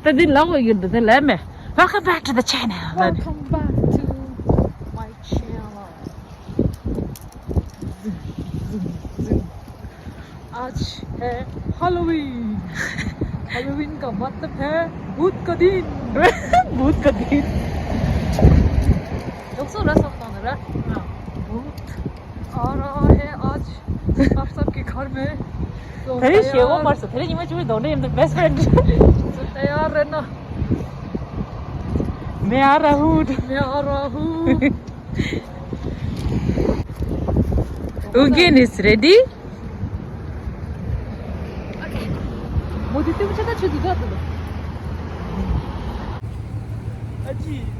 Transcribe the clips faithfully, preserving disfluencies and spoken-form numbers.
ད་འདི་ལབ་དགོས་ཀྱི་འདུག་དེ་ལབ་མེད། Welcome back to the channel. Welcome back to my channel. आज है Halloween. Halloween का मतलब है भूत का दिन. भूत का दिन. ཡོག་སོ་ར་སོག་དང་ར། ཨ། བུ། आ रहा है आज आप सबके घर में. तो དེ་རིང་ཞེ་བོ་མར་སོང་། དེ་རིང་ཉི་མ་བཅུ་པའི་གདོན་འདྲེ་ཡིན་འདུག best friend. तो तैयार रहना. मैं आ रहा हूँ. मैं आ रहा हूँ. Ugen is ready.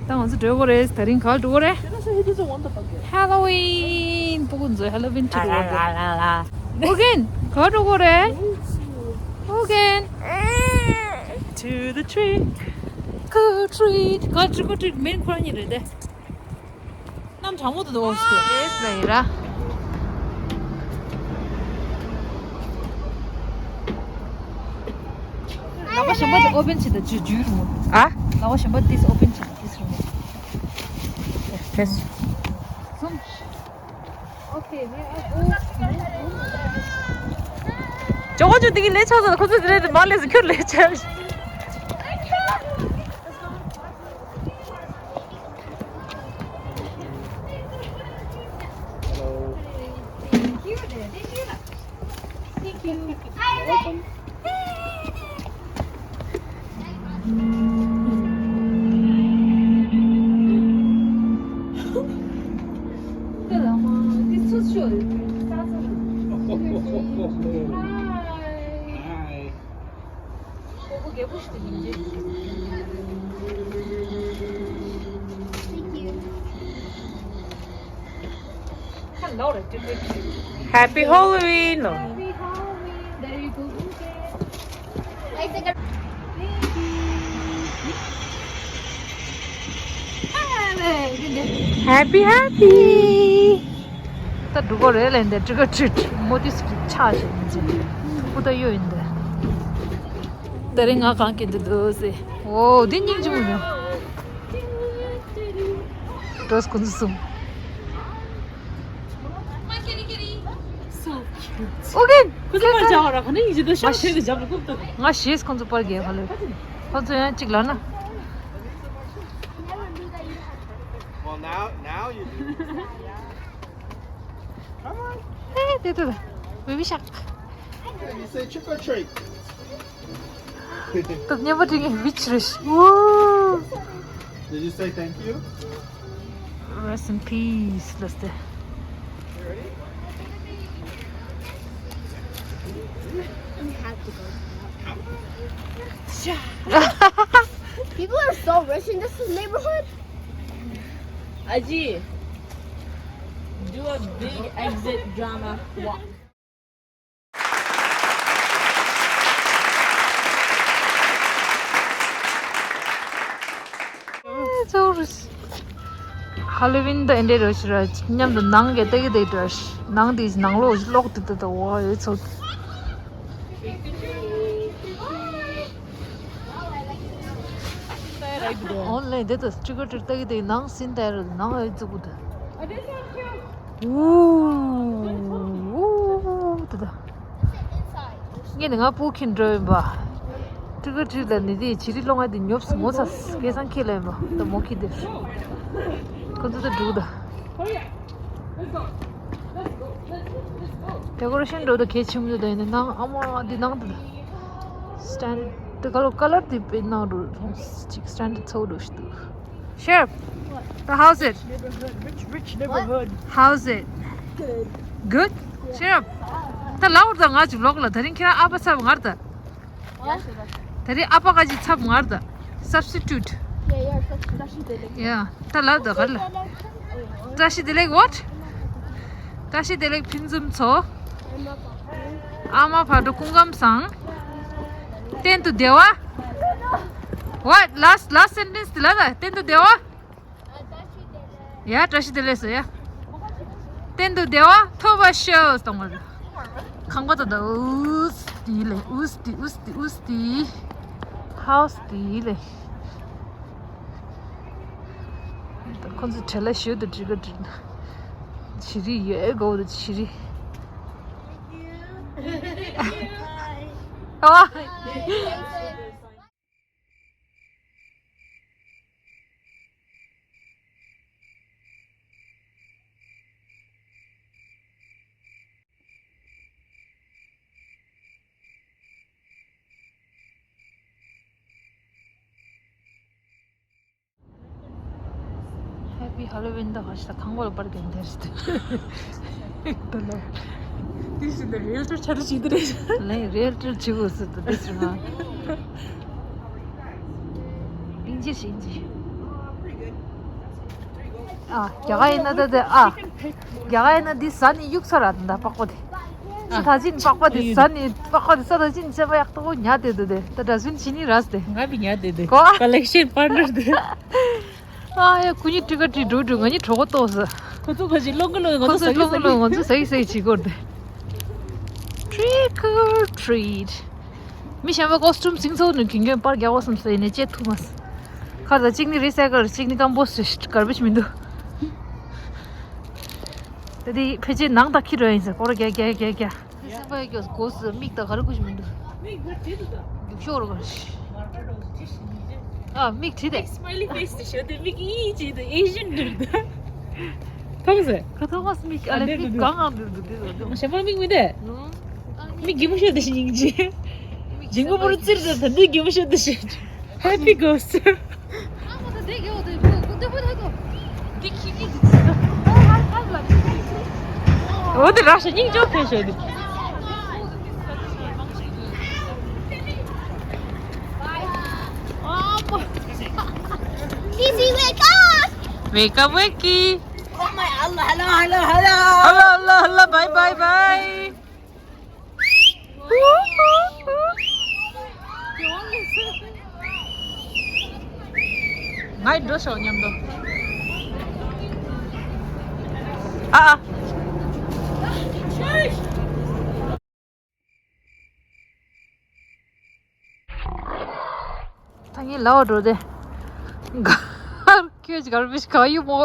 ད་ང་ཚོ་འགྲོ་གི་རེད། དེ་རིང་ག་པར་འགྲོ་གི་རེད། Halloween. སྤུ་གུ་ཚོས་Halloween ཁྲིད་འགྲོ་གི་རེད། Ugen ག་པར་འགྲོ་གི་རེད། Ugen. To the trick or treat. ག trick or treat མིན་ཁོ་རང་ཉིད་རེད་དེ། གནམ་གྲང་མོ་འདུག་འོ་ཞེས་ལ་ཡིན་ར། ལག་པ་གཞན་པ་དེ་open བྱེད་དང་ཇུ་ཇུ་རུ། ཨ། ལག་པ་གཞན་པ་དེ་open བྱེད་དང་དེ་རུ། ཕེས། སུམ། Okay, may I go? ཇོ་ཁོ་ཇོ་དེ་གི་ལས་ཆགས་སོང་། ཁོ་ཚོ་དེ་རེད། མ་ལས་སུ་ཁྱོད་ལས་ཆགས། Hello. Thank you. Thank you. Thank you. You're welcome. Hi. Hi. Happy Halloween. Happy Halloween. There you go. Happy, happy. ད་འགྲོ་གི་རེད་ལབ་འདི་trick or treat མོ་དེ་ཆགས་བཞག་ཡིན་ཅིང་། ཨུ་ད་གཡོ་ཡིན་འདི། དེ་རིང་ང་གང་གི་འདི་འདུག་ཟེར། འོ་འདི་སྙིང་རྗེ་མོ་ཡོད། འགྲོས་ཁོ་ཚོ་གསུམ། ཨོ་རྒན། ཁོ་ཚོ་པར་བྱ་བ་ར་ཁ་ནས་ཡིན་ཅི་ད་ཤ་ཤེས་ཀྱི་བྱ་བ་ཀུབ་ཏུ། ང་ཤེས་ཁོ་ཚོ་པར་རྒྱག་ག་ལེ། ཁོ་ཚོ་ཡང་གཅིག་ལ་ན། Well, now, now you do. Come on. Hey, they do that. Baby shark. You say trick or treat. ད་ཉེ་པོ་དྲིས་ངས་which རེད། Woo. Did you say thank you? Rest in peace. Let's do. People are so rich in this neighborhood. Aji, do a big exit drama walk. Halloween ད་འདི་འདྲ་རེད་ཤག་ར། མཉམ་དུ་ནང་གི་ལྟ་གི་དེ་འདྲ་ཤག་ནང་དེ་ནང་ལོགས་ལོག་དེ་ད་ད་བ་ཡོད་ཚོད། ཨོན་ལའེན་དེ་ད་trick or treat ལྟ་གི་དེ་ནང་ཟིན་ད་ར་ནང་ཡོད་ཚོད་གུ་ད། ཝུ། ཝུ། དེ་ད། ངས་ནི་ང་སྤུ་གུ་འཁྱེར་འགྲོ་ཡིན་པ། trick or treat ལ་ནི་དེ་བྱི་རིལ་སློང་ཡ་དེ་ཉོབ་སོང་ངོ་ཚ། སྐལ་བཟང་ཁྱེད་ལ་ཡིན་པ་ད་མོ་ཁྱི་དེ། ཁོ་ཚོ་ད་འགྲོ་ད། decoration འགྲོ་ད་གལ་ཆེན་པོ་ད་ཡིན་ན་ནང་ཨ་མ་དེ་ནང་དེ་ད། standard དེ་color color དེ་དཔེ་ནང་འགྲོ་ཅིག་standard ཚོ་འགྲོ་ཞིག་འདུག Sheriff, the how's it? Neighborhood, rich, rich neighborhood. How's it? Good. Good? Sheriff, ད་ལའོ་ད་ང་ཅིག་ལོག་ལ། དེ་རིང་ཁྱེད་རང་ཨ་ཕ་ཚབ་ངར་ད། དེ་རིང་ཨ་ཕ་ག་ཅིག་ཚབ་ངར་ད། Substitute. Yeah, yeah, substitute. Yeah. ད་ལ་ད་གར་ལ། བཀྲ་ཤིས་བདེ་ལེགས། What? བཀྲ་ཤིས་བདེ་ལེགས་ཕུན་སུམ་ཚོགས། ཨ་མ་བག་དྲོ་སྐུ་ཁམས་བཟང་། གཏན་དུ་བདེ་བ། What? Last, last sentence དེ་ལ་ད་གཏན་དུ་བདེ་བ། ཡ་བཀྲ་ཤིས་བདེ་ལེགས་སོ་ཡ། གཏན་དུ་བདེ་བ་ཐོབ་པར་ཤོག་གཏོང་བར། ཁང་པ་ད་ད་ཨུས་དི་ལེ་ཨུས་དི་ཨུས་དི་ཨུས་དི། ཧའུ་སི་དེ་ཡིན་ལེ། ཁོང་ཚོ་བྲེལ་ལ་ཞོད་དུ་འགྲིག་ག་འགྲིག་ན། བྱི་རིལ་ཡོད་དགོས་དུ་བྱི་རིལ། ཨ། Happy Halloween ད་ཧ་ཤ་ཐང་པོ་ལ་པར་གན་དེར་སྟེ། ད་ལོ། དེ་བཞིན་དུ་རེལ་ཊར་ཆ་རུ་བྱེད་དུ་རེད། ལན་རེལ་ཊར་བྱེད་དགོས་སུ་དུ་དེ་ཟེར་མ། ཨིན་ཇི་ཨིན་ཇི། ཨ། རྒྱ་གར་ཡིན་ན་ད་དེ་ཨ། རྒྱ་གར་ཡིན་ན་འདི་ཟ་ནི་གཡུག་ས་ར་ད་པགས་པ་དེ། ས་ད་ཅིན་པགས་པ་དེ་ཟ་ནི་པགས་པ་དེ་ས་ད་ཅིན་ཚེ་བ་ཡག་ཏོ་ཉ་དེ་དུ་དེ་ད་འདྲ་ཟུན་ཕྱི་ནི་ར་སྟེ། ང་བི་ཉ་དེ་དེ་གོ་ཀ་ལེག་ཤན་པར་ནར་དེ། ཨ་ཡ་ཁུ་ཉི་ཀྲི་ཀ་ཀྲི་འགྲོ་འགྲོ་ང་ཉི་གྲོགས་པོ་ཏོ་ཟ། ཁོ་ཚོ་ཁ་ཅིག་ལོ་ཀ་ལོ་ང་ཁོ་ཚོ་ཚོ་ལོ་ཀ་ལོ་ང་ཚོ་ཟ་ཡི་ཟ་ཡི་བྱེད་དགོས་དེ། Trick or treat. མི་གཞན་པ་ཀོ་སི་ཊུམ་ཟིང་ཚོགས་ནས་གྱོན་གྱོན་པར་རྒྱག་པ་བསམ་ས་ཡིན་ནས་བཅད་ཐུབ་མ་སོང་། ཁར་ད་གཅིག་ནི་རི་སའི་ཀལ་གཅིག་ནི་ཀམ་པོ་སི་ཊི་གར་བེཇ་མི་འདུག་ད་དེ་ཕལ་ཆེར་ནང་དང་ཁྱི་འགྲོ་ཡིན་ཟེར་སྐོར་རྒྱག་རྒྱག་རྒྱག་རྒྱག་དེ་སེམས་པ་ཡོད་སྒོ་སུ་མིག་དང་ག་རེ་ཀུ་ཞིག་མི་འདུག་མིག་བར་བྲིས་འདུག་ད། རྒྱུག་ཤོག་རུ་གར་ཤི། ང་འགྲོ་རོགས་ཅི་ཞིག་མི་རེད། ཨ་མིག་བྲིས་ཏེ། སི་མའི་ལི་ཕེ་སི་དེ་ཤོད་དེ་མིག་ཨི་ཅི་དེ་ཨེ་ཤན་འདྲ་འདུག་མཐོང་ཟེར། ཁ་ཐོག་མ་སི་མིག་ཨ་ལེ་མིག་གང་ཨང་འདུག་འདུག་འདུག་འདུག་གཞན་པ་མིག་མི་བདེ། མིག་གི་མོ་ཤོད་དེ་ཤི་ཉིང་ཅི། ཇིང་གོ་པོ་རུ་ཙིར་དེ་ད་འདི་གི་མོ་ཤོད་དེ་ཤི། Happy ghost. འོ་དེ་ར་ཤ་སྙིང་ཅོག་ཐོན་ཤོད་དེ། Kiki, wake up! Wake up, wakey! Oh my Allah, hello, hello, hello! Hello, hello, hello, bye, bye, bye! ང་འགྲོ་ཤོག་མཉམ་དུ། ཨ་ཨ། ད་ངས་ལབ་འགྲོ་དེ། གར་ཁྱོད་ཀྱི་གར་བེཇ་ག་ཡོད་མོ།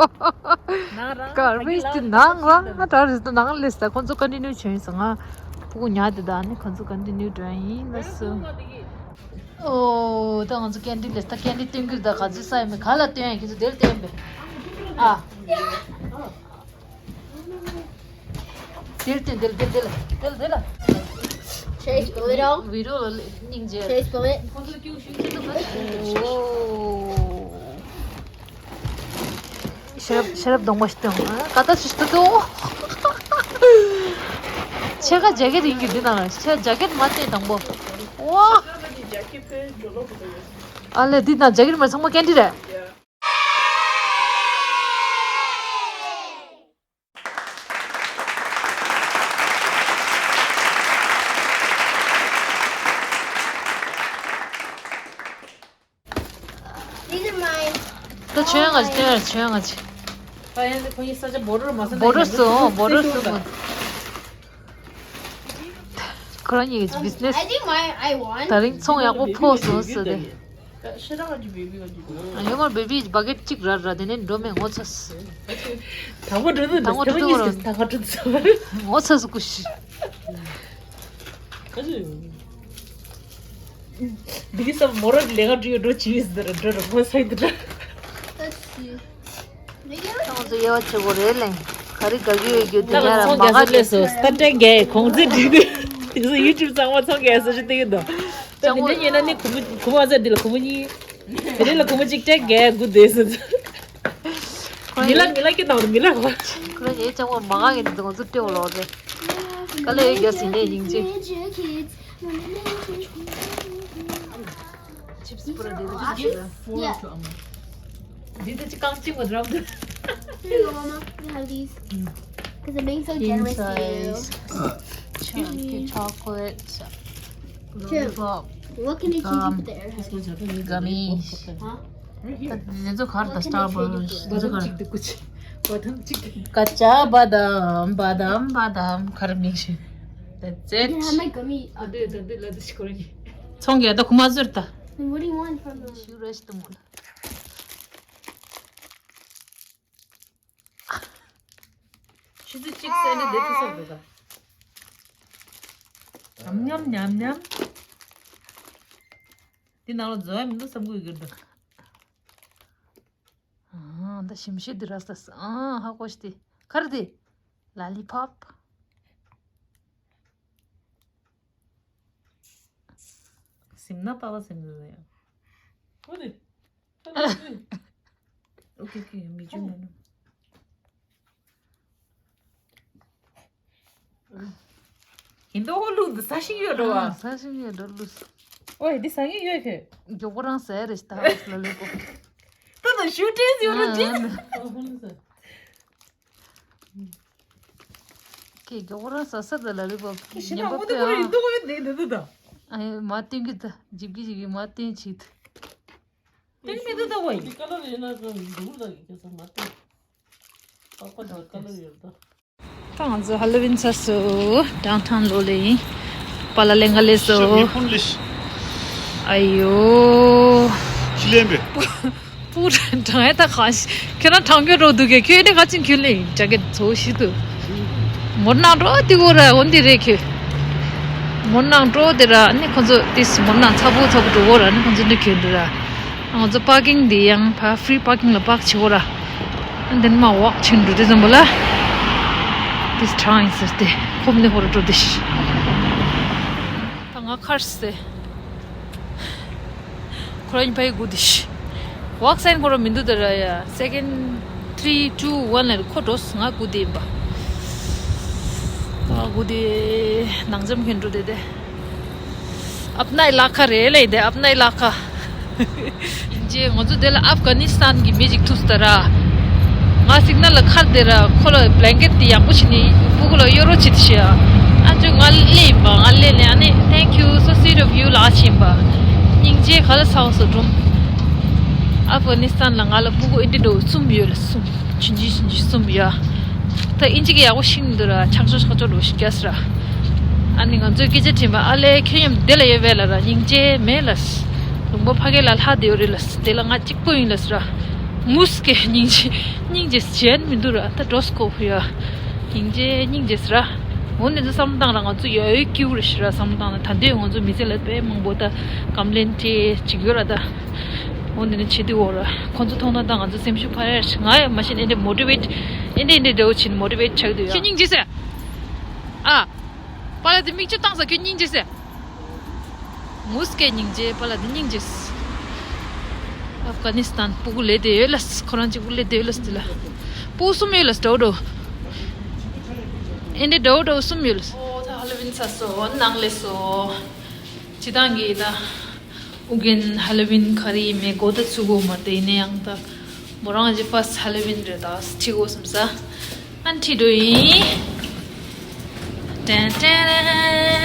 གར་བེཇ་དེ་ནང་ལ་ང་གྲ་རེད་ད་ནང་ལས་ད་ཁོང་ཚོ་ཀོན་ཊི་ནིའུ་བྱས་སོང་ང་ཕྲུ་གུ་ཉལ་དེ་ད་ནི་ཁོང་ཚོ་ཀོན་ཊི་ནིའུ་འགྲོ་ཡིན་ལ་སུ། ཨོ་ད་ང་ཚོ་ཀེན་ཌི་ལས་ད་ཀེན་ཌི་སྟོན་གྱི་ད་ག་ཚོད་ས་ཡིན་མེད་ག་ལ་སྟོན་ཡ་ཁྱེད་ཚོ་དེར་སྟོན་པས་ཨ། དེར་དེར་དེར་དེར་དེར་དེར་དེར། Chase Polito. བི་རོ་ལ་སྙིང་རྗེ། Chase Polito. ཁོང་ཚོ་སྐྱུག་ཤུགས་ཆེ་ཏོག་ཏོག་ཞིག་འདུག་ཤེས་རབ་ཤེས་རབ་གདོང་པ་ཞིག་དང་ཀ་ཏ་ཞིག་ཏུ་དོ། ཆེ་ཁ་ཇེ་ཀེ་ཊི་ཡིན་གྱི་འདི་ནང་ལ་ཆེ་ཇེ་ཀེ་ཊི་མ་བསྟན་དང་པོ། ཝ། ཨ་ལེ་འདི་ནང་ཇེ་ཀེ་ཊི་མ་ཚང་མ་ཀེན་ཌི་རེད། These are mine. ད་ཆོས་ང་ཅི་ཏེ་ཆོས་ང་ཅི། ད་ཡང་ཁོ་ཡི་ས་ཆ་བོ་རོ་མ་ས་ན་བོ་རོ་སོ་བོ་རོ་སོ་མ། ཁོ་རང་ཉིད་ཀྱི་བི་ཛི་ནེ་སི། I think my I want. ད་རིང་ཚོང་ཡག་པོ་ཕོག་སོང་ཟེར་ཏེ། ཤེས་རབ་ཀྱི་བེ་བི་ག་ཅིག་ཡོད་མ་རེད་བེ་བི་བྷ་ཀེ་ཊི་གཅིག་ར་ར་དེ་ནས་འགྲོ་མེད་ངོ་ཚ་སི། དང་པོ་འགྲོ་དུས་དང་པོ་འགྲོ་དུས་ད་ག་འགྲོ་དུས་ངོ་ཚ་སི་ཀུ་ཤི། འདི་གི་སམ་མོ་ར་ལས་ཀ་འགྲོ་འགྲོ་ཅི་ཡོད་ཟེར་འགྲོ་ར་ངོ་ཚ་ཡི་འདི་འགྲོ། ཁྱོད་ཚོ་དབྱེ་བ་ཕྱེ་དགོས་རེད་ལེ། ག་རེ་དགའ་གི་ཡོད་རྒྱུ་དེ་ང་ལ་ཡང་ཚོང་མ་རྒྱག་ག་ས་ལས་སོ་སྟར་ཀྲན་རྒྱག་གོང་ཚད་འགྲིག་འདུག་དེ་ཚོ་ཡུ་ཊུབ་ཚང་མ་ཚོང་རྒྱག་སོ་ཞིག་བལྟས་ཀྱི་འདུག་ད་དེ་འདྲ་ཉན་ན་ནི་གུ་མོ་གུ་མོ་ཨ་ཙ་འདི་ལ་གུ་མོ་གཉིས། དེ་རིང་ལ་གུ་མོ་གཅིག་ཀྲན་རྒྱག་དགོས་འདུག་ཟེར། མི་ལ་མི་ལ་སྐྱེ་དང་མི་ལ་གོ། ཁོ་རང་ངའི་ལྕམ་མོ་མ་གང་ཡིན་དུས་ང་ཚོ་སྤྲེའུ་ལོག་རེད། དཀའ་ལས་རྒྱག་ཟིན་ནས་སྙིང་རྗེ། Chips pura de de. Forward to Amma. Did the chicken chicken was rubbed? Here you go, Mama. You have these. Because I'm being so generous to you. Chocolate, chocolate, lollipop, what can I give you for the air? Gummies. Huh? Right here. What can I trade you for? Badam chick de kuch. Badam chick. Kacha badam, badam, badam, kharmish. That's it. You can have my gummy. Ade, ade, ade, ade, ade, ade. ཚོང་རྒྱག་ད་ཁུ་མ་ཟུར་ད། Then what do you want from them? ཤུ་རེ་ཞིག་ཏུ་མོ་ལ། ཆུ་ཚོད་གཅིག་ཟེར་ནས་འདི་ཐུག་སོང་འདུག་ག། ཉམས་ཉམས་ཉམས་ཉམས། འདི་ནང་ལ་འཛུལ་ཡ་མི་འདུག་བསམ་གི་ཡོད་ཀྱི་འདུག། ཨ། ད་ཞིམ་ཤོས་འདི་ར་ས་ས། ཨ། ཧ་གོ་ཤི་དེ། ག་རེ་དེ། ལ་ལི་པོབ། སིམ་ན་པ་བ་སིམ་ན་ཡ། ཨོ་དེ། ཨོ་ཀེ་ཨོ་ཀེ། མི་ཅུང་ན་ནོ། ཧིན་དུ་ཧོ་ལུག་འདི་ས་ཞིང་ཡོད་འགྲོ་བ། ཨ། ས་ཞིང་ཡོད་འགྲོ་ལུག། ཨོ་ཡ། འདི་ས་ངན་ཡོད་ཁེ། མགྱོགས་པོ་རང་ཟ་ཡ་རེད་ད་ལ་ལུག་པོ། ད་ད་ཞུ་ཏྲེས་ཡོད་རོ་ཅི། ཨ། ཁེ་མགྱོགས་པོ་རང་ཟ་ས་ད་ལ་ལུག་པོ། ཁེ་ཤི་ན་ཉན་པ་ཨོ་དེ་ཁོ་རེ་ཡིན་དུ་ཧོ་ཡོད་དེ་དེ་དུ་ད། ཨ་ཡ། མ་བསྟན་གི་ད་འཇིབ་གི་འཇིབ་གི་མ་བསྟན་ཆིག་ད། དེ་མི་འདུག་ད་ཝའི། འདི་ཀ་ལོ་རི་ན་ཀ་འདུག་ད་གི་ཁྱེད་ཚོ་མ་བལྟས། པགས་པ་འདི་ཀ་ལོ་རི་ཡོད་ད། ད་ང་ཚོ་ཧ་ལོ་ཝིན་ཚར་སོང་། ཌའུན་ཊའུན་ལོ་ལེ་ཡིན། པཱ་ལགས་ལེན་ག་ལེ་སོ། ཨ་ཡོ། ཅི་ལེན་པས། པུ་ར་དྲང་ཡ་ད་གང་ཞིག་ཁྱེད་རང་དྲང་གི་འགྲོ་འདུག་གས། ཁྱོད་ནི་ག་ཅིན་ཁྱོད་ལེ་ཡིན་ཇ་ཀེ་ཊི་ཚོ་ཞིག་ཏུ། མོར་ནང་འགྲོ་དེ་གོ་ར་འོན་དེ་རེད་ཁྱོད། མོར་ནང་འགྲོ་དེ་ར་ནི་ཁོ་ཚོ་དེ་མོར་ནང་ཚ་པོ་ཚ་པོ་འགྲོ་གོ་ར་ནི་ཁོ་ཚོ་འདི་ཁྱོད་འདི་ར། ང་ཚོ་པར་ཀིང་འདི་ཡང་ཕ་ཧྥི་རི་པར་ཀིང་ལ་པར་ཀ་བྱེད་དགོས་ར། འདི་ནི་མ་ཝོག་ཕྱིན་འགྲོ་དུས་ཙམ་པ་ལ། This time ཟེར་ཏེ་ཁོམ་ནི་ཧོ་ར་འགྲོ་དེ་ཤི། ད་ང་ཁར་སེ། ཁོ་ར་ཉི་ཕ་ཡི་གུ་དེ་ཤི། ཝོག་སའིན་ཁོ་ར་མི་འདུག་ད་ར་ཡ། སེ་ཀེན་ཌི་ཐི་རི་ཊུ་ཝན་ལ་ཁོ་འགྲོ་སོང་། ང་གུ་དེ་ཡིན་པ། ང་གུ་དེ་ནང་འཇམ་ཁན་འགྲོ་དེ་དེ། अपना इलाका རེད་ལེ་དེ། अपना इलाका། ཡིན་ཅེ་ང་ཚོ་དེ་ལ་ཨབ་གྷ་ནི་སི་ཐན་གྱི་མི་ཅིག་ཐུག་སྟ་ར། ང་སིག་ནལ་ལ་ཁར་དེ་ར་ཁོ་ལ་བྷ་ལེང་ཀེཊ་དེ་ཡག་པོ་བྱིན་ནས་སྤུ་གུ་ལ་གཡོ་རོགས་བྱེད་དེ་ཤི་ཡ། ཨ་ཅོ་ང་ལེ་ཡིན་པ། ང་ལེ་ནས་ཨ་ནི་Thank you, so sweet of you ལ་ཨ་ཆེན་པ། སྙིང་རྗེ་ག་ལ་ཚ་བ་སོ་སྒྲུང་། ཨབ་གྷ་ནི་སི་ཐན་ལ་ང་ལ་སྤུ་གུ་ཨིན་ཏི་འགྲོ་གསུམ་ཡོད་ལ་གསུམ། ཆུང་ཆུང་ཆུང་ཆུང་གསུམ་ཡ། ད་ཨིན་ཇི་གི་ཡག་པོ་ཤེས་མི་འདུག་ར། ཆག་ཆོག་ཆག་ཆོག་འགྲོ་ཤི་རྒྱ་སི་ར། ཨ་ནི་ང་ཚོས་སྐད་ཆ་དྲིས་པ། ཨ་ལེ་ཁྱོད་ཡང་འདི་ལ་ཡོད་པས་ལ་ར། སྙིང་རྗེ་མེད་ལ། ལུང་པ་ཕ་གི་ལ་ལྷག་བསྡད་ཡོད་རེད་ལ། དེ་ལ་ང་གཅིག་པོ་ཡིན་ལ་སི་ར། མུ་སི་ཀེ་སྙིང་རྗེ་སྙིང་རྗེ་གཞན་མི་འདུག་ར། ད་འགྲོ་སི་ཀོ་ཕུ་ཡ། སྙིང་རྗེ་སྙིང་རྗེ་སི་ར། འོ་ནི་ཚོ་བསམ་བློ་བཏང་ར་ང་ཚོ་ཡ་ཡོད་སྐྱིད་པོ་རེད་ཤི་ར་བསམ་བློ་བཏང་ན། ད་འདོད་ང་ཚོ་མི་ཚེ་ལ་དཔེ་མང་པོ་ད་ཀམ་པི་ལེན་ཏྲེ་ཅིག་ཡོད་ར་ད། འོ་འདི་ནི་བྱེད་དུས་འོ་ར། ཁོང་ཚོ་མཐོང་ན་ད་ང་ཚོ་སེམས་ཤུགས་འཕར་ཡ་ཞིག་ང་ཡང་མ་ཤེས་ཨེ་འདྲའི་མོ་ཊི་ཝེཊ། ཨེ་འདྲའི་ཨེ་འདྲའི་འདྲ་བོ་བྱེད་ནི་མོ་ཊི་ཝེཊ་ཆགས་དུས་ཡ། ཁྱོད་སྙིང་རྗེ་སེ། ཨ། པཱ་ལགས་འདི་མིག་ཆུ་བཏང་ས། ཁྱོད་སྙིང་རྗེ་སེ། མུ་སི་ཀེ་སྙིང་རྗེ། པཱ་ལགས་འདི་སྙིང་རྗེ་སེ། ཨབ་གྷ་ནི་སི་ཐན་སྤུ་གུ་ལེ་དེ་ཡོད་ལ་སི། ཁོ་རང་གཅིག་པུ་ལེ་དེ་ཡོད་ལ་སི་དེ་ལ། སྤུ་གུ་གསུམ་ཡོད་ལ་སི། འདྲ་བོ་འདྲ་བོ། ཨེ་འདྲའི་འདྲ་བོ་འདྲ་བོ་གསུམ་ཡོད་ལ་སི། ཨོ་ད་ཧ་ལོ་ཝིན་ཚར་སོང་། ནང་ལས་སོང་། སྤྱི་བཏང་གི་ད། ཨུ་རྒྱན་ཧ་ལོ་ཝིན་ག་རེ་ཡིན་མིན་གོ་ད་ཚུགས་གོ་མ་རེད། ཡིན་ན་ཡང་ད་མོ་རང་གི་ཕར་སི་ཊི་ཧ་ལོ་ཝིན་རེད། ད་ཁྲིད་དགོས་བསམ་ས། ཨ་ནི་ཁྲིད་འགྲོ་ཡིན། ཏན་ཏན།